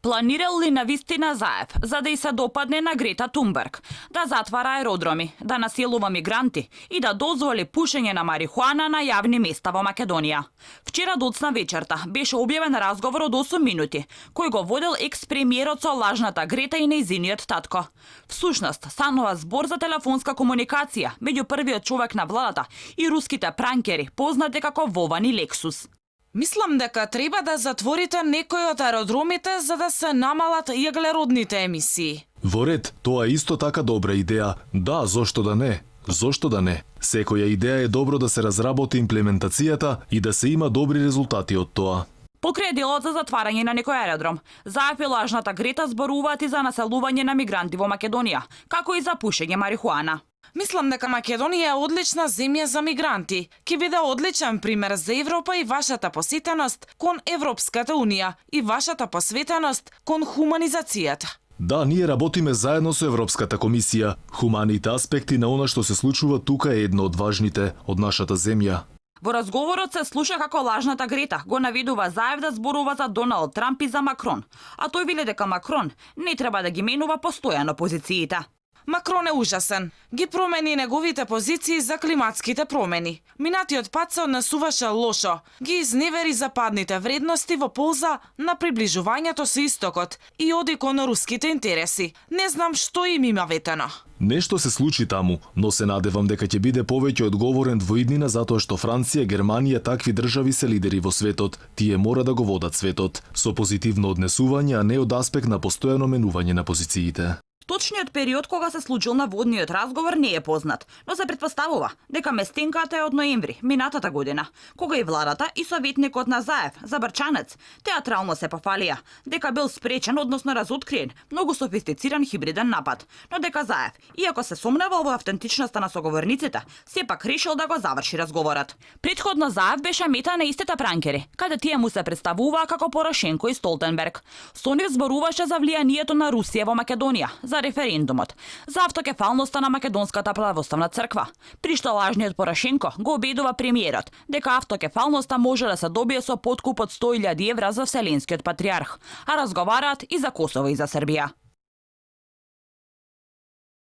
Планирал ли навистина Заев за да и се допадне на Грета Тунберг, да затвара аеродроми, да населува мигранти и да дозволи пушење на марихуана на јавни места во Македонија? Вчера доцна вечерта беше објавен разговор од 8 минути, кој го водел екс-премиерот со лажната Грета и нејзиниот татко. Всушност, станува збор за телефонска комуникација меѓу првиот човек на владата и руските пранкери, познати како Вован и Лексус. Мислам дека треба да затворите некој од аеродромите за да се намалат јаглеродните емисии. Во ред, тоа е исто така добра идеја. Да, зошто да не? Зошто да не? Секоја идеја е добро да се разработи имплементацијата и да се има добри резултати од тоа. Покрај делот за затварање на некој аеродром, Заев и лажната Грета зборуваат и за населување на мигранти во Македонија, како и за пушење марихуана. Мислам дека Македонија е одлична земја за мигранти. Ќе биде одличен пример за Европа и вашата посетеност кон Европската Унија и вашата посветеност кон хуманизацијата. Да, ние работиме заедно со Европската комисија. Хуманите аспекти на она што се случува тука е едно од важните од нашата земја. Во разговорот се слуша како лажната Грета го наведува Заев да зборува за Доналд Трамп и за Макрон, а тој вели дека Макрон не треба да ги менува постојано позициите. Макрон е ужасен. Ги промени неговите позиции за климатските промени. Минатиот пат се однесуваше лошо. Ги изневери западните вредности во полза на приближувањето со истокот и оди кон руските интереси. Не знам што им има ветено. Нешто се случи таму, но се надевам дека ќе биде повеќе одговорен во иднина затоа што Франција, Германија, такви држави се лидери во светот. Тие мора да го водат светот со позитивно однесување, а не од аспект на постојано менување на позициите. Точниот период кога се случил наводниот разговор не е познат, но се претпоставува дека местенката е од ноември минатата година, кога и владата и советникот на Заев, Забрчанец, театрално се пофалија дека бил спречен, односно разоткриен, многу софистициран хибриден напад, но дека Заев, иако се сомневал во автентичноста на соговорниците, сепак решил да го заврши разговорот. Претходно Заев беше мета на истите пранкери, каде тие му се представуваа како Порошенко и Столтенберг. Со нив зборуваше за влијанието на Русија во Македонија, за референдумот, за автокефалноста на Македонската православна црква, при што лажниот Порошенко го убедува премиерот дека автокефалноста може да се добие со подкуп од 100.000 евра за Вселенскиот патриарх, а разговараат и за Косово и за Србија.